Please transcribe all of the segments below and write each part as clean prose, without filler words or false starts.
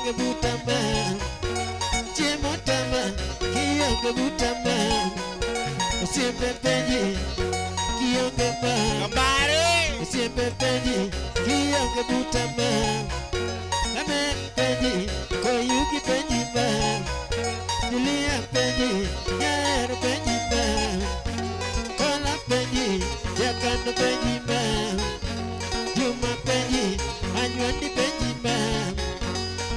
kionge buta ma. Chiemo tama kionge buta ma. Osiepe penji kionge ma. Kambare. Osiepe penji kionge buta ma. Amen penji koyugi penji ma. Julia penji nyaero penji ma. Kola penji jakando penji ma. Juma penji anywandi penji ma.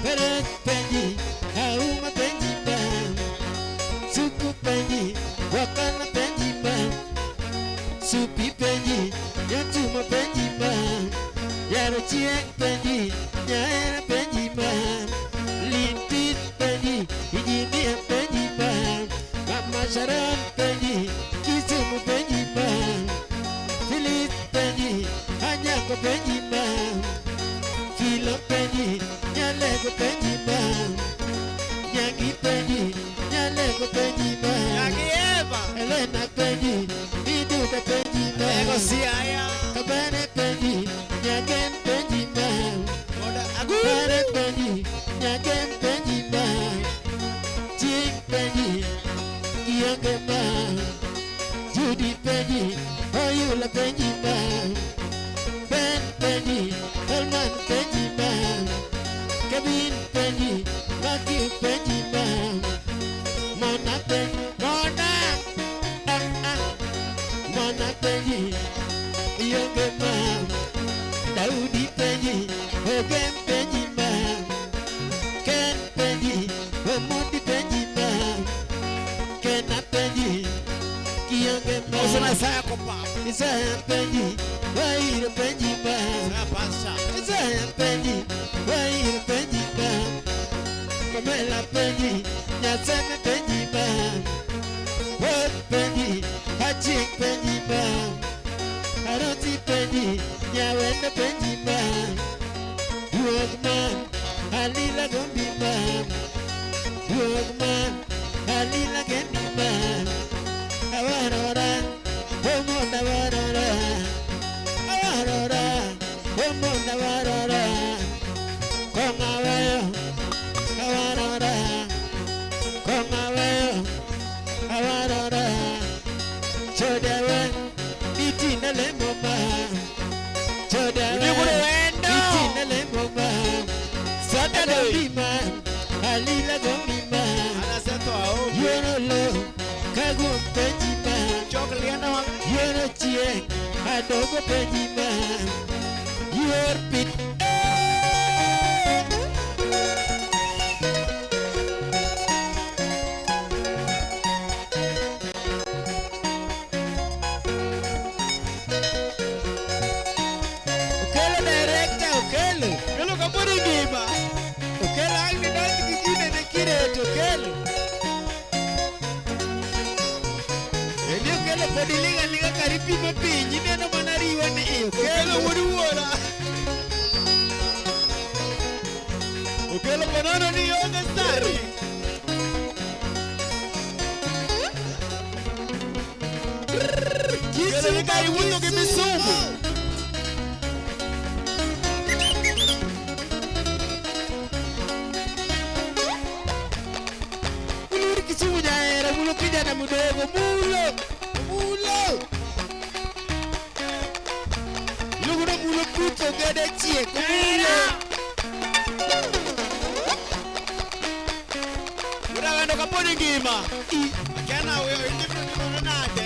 Perez penji Auma penji ma. Suku penji Wakala penji ma. Supi penji Nyatuma penji ma. Yaro chieng penji Nyaera penji ma. Lintit penji Injinia penji ma. Mama Sharon penji Kisumu penji ma. Phyllis penji Anyango penji ma. Filo penji Nyalego penji ma. Nyangi penji Nyalego penji ma. Nyaki Eva. Elena penji Iduda penji ma. Ego Siaya. Kabane penji Nyagen penji ma. Oda Agu. Bare penji Nyagen penji ma. Chik penji Kionge ma. Judy penji Oyula penji ma. Ben penji Helman penji ma. Kevin penji Maki penji ma. Mona penji Mona ah, ah. Mona penji Kionge ma. Daudi penji Ogem penji ma. Ken penji Omondi penji ma. Kena penji Kionge ma. Osana Isaya Kopa. Isaya penji Wairo penji ma. Isaya Pasha. Isaya penji Wairo penji ma. Pamela penji Nyaseme penji ma. Wot penji Hachik penji ma. Aroti penji Nyawenda penji ma. Duog ma Alila gombi ma. Duog ma Alila gembi ma. Awarora Omonda warora. Awarora Omonda warora. Konga weyo Awarora. Konga weyo Awarora. Chodewe Itina lemo ma. Chodewe Udiguru wendo. Itina lemo ma. Saturday. Gombi ma. Alila gombi ma. Anaseto aoge. Yoro lo Kagum penji ma. Chok lienda wa. Yoro chieng Adogo penji ma. Yor pit. Okelo director Okelo. Kelo kapodi ngima. Okelo ang' ni donj gi gine ne kireto Okelo. Endi Okelo pod iling' aling'a kar ipimo piny ineno mana riwa ni i Okelo Okelo. wuod wuora. Okelo konono ni onge sani. Okelo ni kar iwuotho gi misumu. Ulur Kisumu nyahera mulo kijana mdogo mulo mulo. Luguno mulo putho gede chiek mulo. Wuod Awendo kapodi ngima. Akia na weyo indifferent timore nade.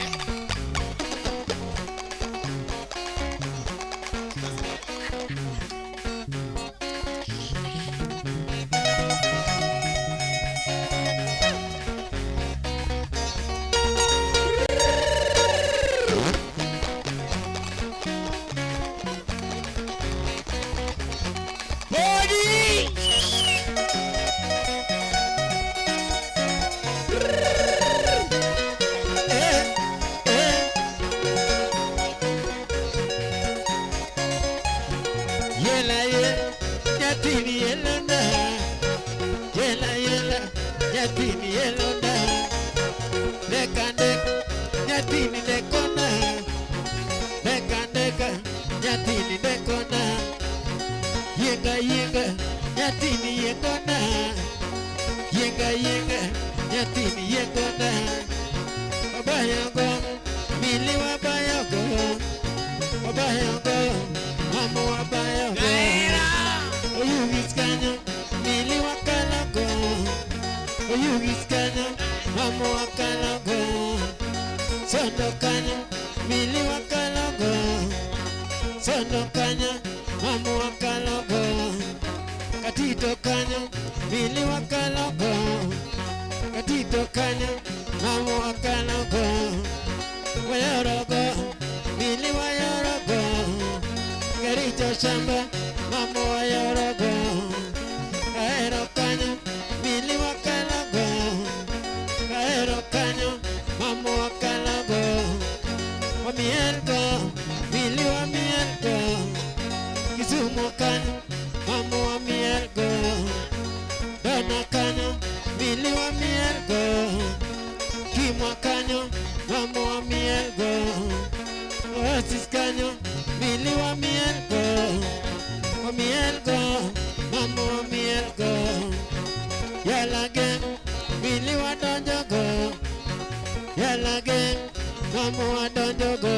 Podi! Eh, eh. Yela ye, nyathini yelo na. Yela yela, nyathini yelo na. Neka neka, nyathini nekona. Neka neka, nyathini nekona. Yinga yinga, Nyathini yiengona. Yienga yienga, nyathini yiengona. Wabayogo, mili wabayogo. Wabayogo, mama wabayogo. Oyugis kanyo, mili wakalogo. Oyugis kanyo, mama wakalogo. Sondo kanyo, mili wakalogo. Sondo kanyo, mama wakalogo. Katito kanyo, mili wakalogo. Katito kanyo, mama wakalogo. Wayorogo, mili wayorogo. Kericho shamba, mama wayorogo. Ahero kanyo, mili wakalogo. Ahero kanyo, mama wakalogo. Wamielgo, mili wamielgo. Kisumu kanyo, mama wamielgo. Dona kanyo, mili wamielgo. Kimwa kanyo, mama wamielgo. Oasis kanyo, mili wamielgo. Wamielgo, mama wamielgo. Yala gang, mili wadonjogo. Yala gang, mama wadonjogo.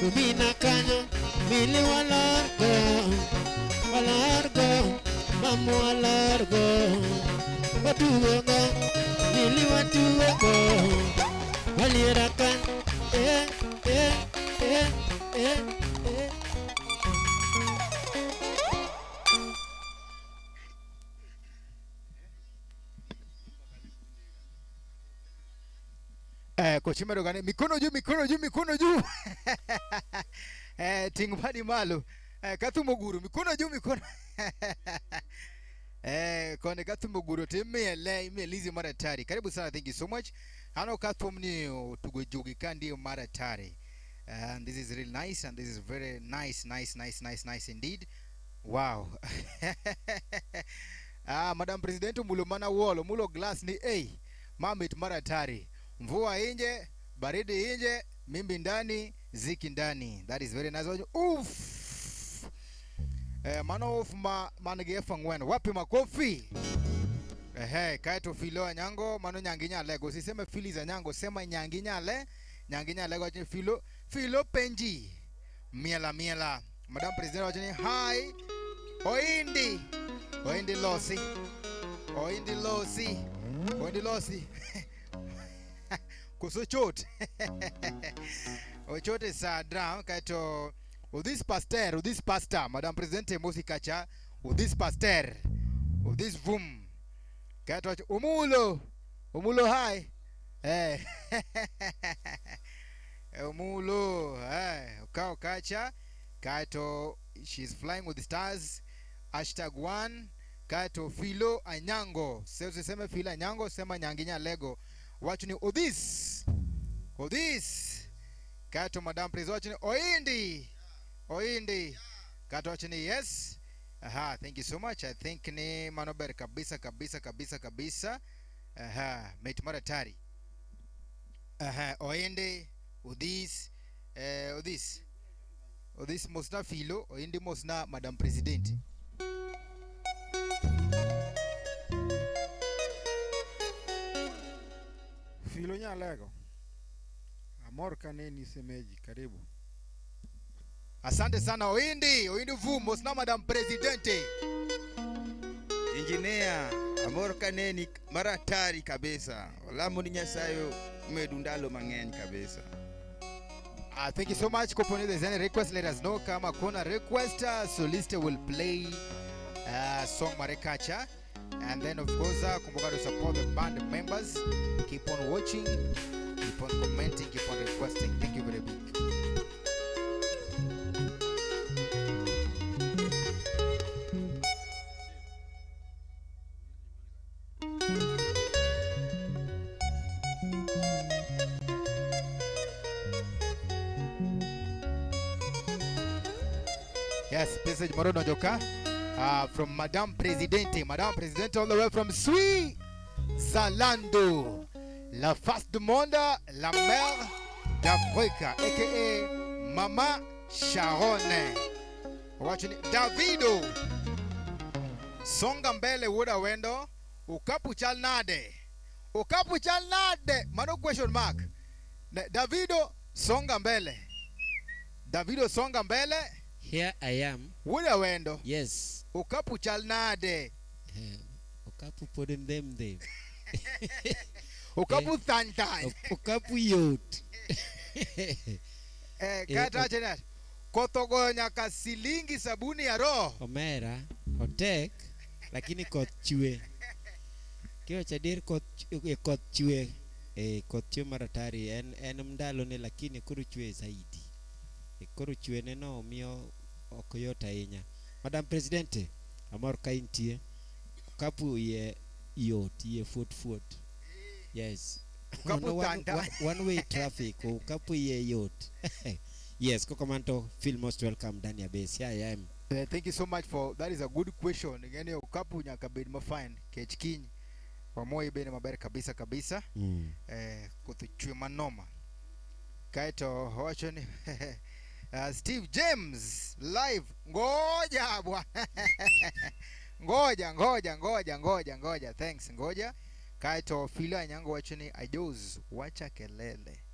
Ubina kanyo, mili walorgo. Walorgo, mama walorgo. Watugogo, mili watugogo. Waliera kan, eh, eh, eh, eh, eh. Kocha gane mikono juu, mikono juu, mikono juu. Ting badi malo. Kathum oguro, mikono juu, mikono. Kone kathum oguro timiele imielizi mara tari. Karibu sana, thank you so much. Ano kathum ni tugo jugi kandi mara tari. And this is really nice, and this is very nice, nice, nice, nice, nice indeed. Wow. Madam President mulo mana wolo, mulo glass ni hey, mamit mara tari. Mvua inje, baridi inje, mimbi ndani, ziki ndani. That is very nice. Oof. Mano of ma manige fangwen. Wapi makofi? Ehe, kaeto filo Anyango, mano nyangi nyalego. Usiseme fili za Nyango, sema nyangi nyale. Nyangi nyalego ache filo, filo penji. Miela miela. Madam President wache hi. Oindi. Oindi losi. Oindi losi. Oindi losi. Kuso chot. Ochote sa drum kaeto Udhis pasteur, udhis pastor, Madam President mosi kacha, udhis pasteur, udhis vum. Kaeto umulo, umulo hi. Eh. Umulo, eh, ukao kacha. Kaeto she's flying with the stars. #1 kaeto Filo Anyango. Sasa sema Filo Anyango, sema Nyanginya Lego. Wachu ni udhis. Udhis. Kaeto Madam President wachu ni Oindi. Oindi. Kato wachu ni yes. Aha, thank you so much. I think ni manober kabisa kabisa kabisa kabisa. Aha, mate maratari. Aha, Oindi, Udhis, Udhis. Udhis mosna Filo, Oindi mosna Madam President. Filo Nyalego. Amor kaneni semeji, karibu. Asante sana Oindi, Oindi Vumo, mosna Madam Presidente. Engineer, amor kaneni maratari kabisa. Olamo ni Nyasaye medu ndalo mang'eny kabisa. Thank you so much. Koponi, there's any request, let us know. Kama kuna request, Soliste will play song Marekacha. And then of course, kumbuka to support the band members. Keep on watching, keep on commenting, keep on requesting. Thank you very big. Yes, message Morono Joka from Madam Presidente. Madam Presidente all the way from Switzerland. La face du monde, la mère d'Afrique, aka Mama Sharon. Watching Davido. Songa mbele wuod Awendo. Okapu chal nade? Okapu chal nade? Mano question mark. Davido songa mbele. Davido songa mbele. Here I am. Wuod Awendo. Yes. Okapu chal nade? Okapu pod ndhem ndhem. Okapu thany thany. Okapu yot. Kata wacho niya, koth ogoyo nyaka silingi sabuni ya roho. Omera, otek, lakini koth chwe. Kiwacho adier koth chwe. Koth chwe maratari en ndalone lakini koro chwe zaidi. Koro chwene no miyo ok yot ahinya. Madam Presidente, amor ka intie. Okapu iye yot, iye fuot fuot. Yes. Okapu One way traffic, okapu iye yot. Yes, Kokomanto, feel most welcome, Dania Base. Here I am. Thank you so much for that is a good question. Ngeni okapu nyaka bed ma fine kech kiny. Wamoyi bende maber kabisa kabisa. Koth chwe manoma. Kaeto wacho ni Steve James live. Ngoja bwana. Ngoja ngoja ngoja ngoja ngoja. Thanks ngoja. Kaeto Fila Nyango wacho ni Ajos wacha kelele.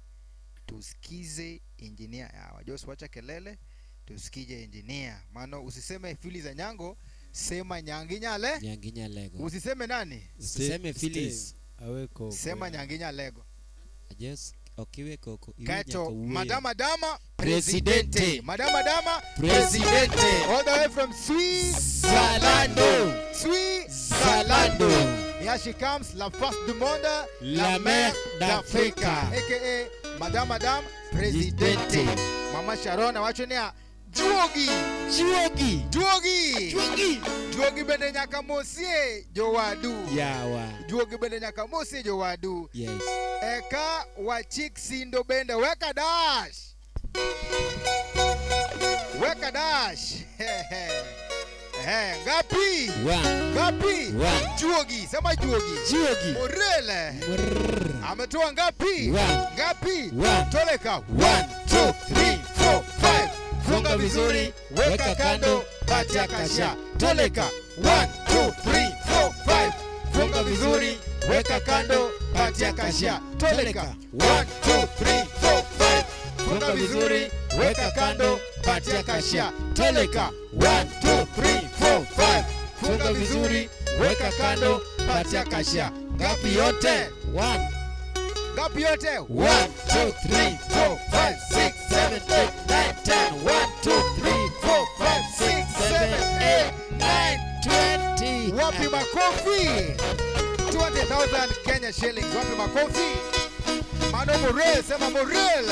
Tusikize engineer. Ajos wacha kelele. Tusikize engineer. Mano usiseme Phyllis Anyango, sema Nyangi Nyale. Nyangi Nyalego. Usiseme nani? Usiseme Phyllis. Aweko. Sema Nyangi Nyalego. Ajos okiwe koko. Kaeto Madama Dama Presidente. Presidente. Madama Dama Presidente. All the way from Switzerland. Switzerland. Here she comes, la face du monde, la mère d'Afrique, aka Madame Madame Presidente. Mama Sharon wacho niya Juogi. Juogi. Juogi. Juogi. Juogi bende nyaka mosie jowadu. Yawa. Juogi bende nyaka mosie jowadu. Yes. Eka wachik sindo bende weka dash. Weka dash. Ngapi? One. Ngapi? One. Juogi, sema juogi. Juogi. Morele. Ametoa ngapi? One. Ngapi? One. Toleka. 1 2 3 4 5. Funga vizuri, weka kando, patia kasha. Toleka. 1 2 3 4 5. Funga vizuri, weka kando, patia kasha. Toleka. 1 2 3 4 5. Funga vizuri, weka kando, patia kasha. Toleka. 1 2 3 4 5. Funga vizuri, weka kando, patia kasha. Ngapi yote? 1. Ngapi yote? 1 2 3 4 5 6 7 8 9 10. 1 2 3 4 5 6 7 8 9 20. Wapi makofi? 20,000 Kenya shillings. Wapi makofi? Mano Morel, sema Morel.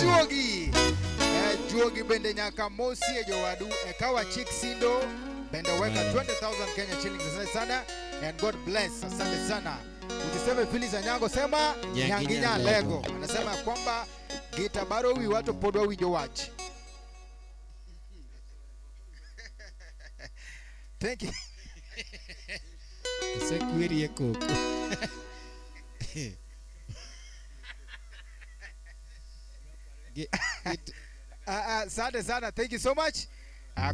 Juogi. Juogi bende nyaka mosie jowadu. Ekawa chik sindo. Bende weka 20,000 Kenya shillings. Asante sana. And God bless. Asante sana. Usiseme Phyllis Anyango, sema Nyangi Nyalego. Anasema kwamba gita baro wi watu podwa winjo wach. Thank you. Sekwiri koko. Asante sana. Thank you so much.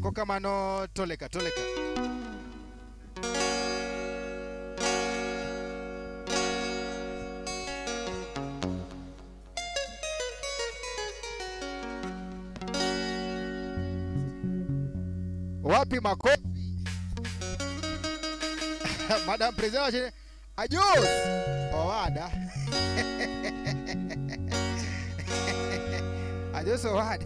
Kokamano toleka toleka. Wapi makofi? Madam President, Ajos. Owada. Ajos owada.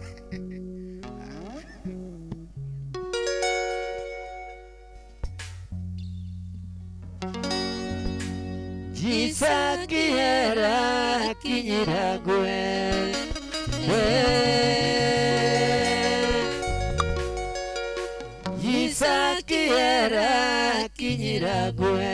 Jisa kihera kinyiragwe. Jisa kihera kinyiragwe.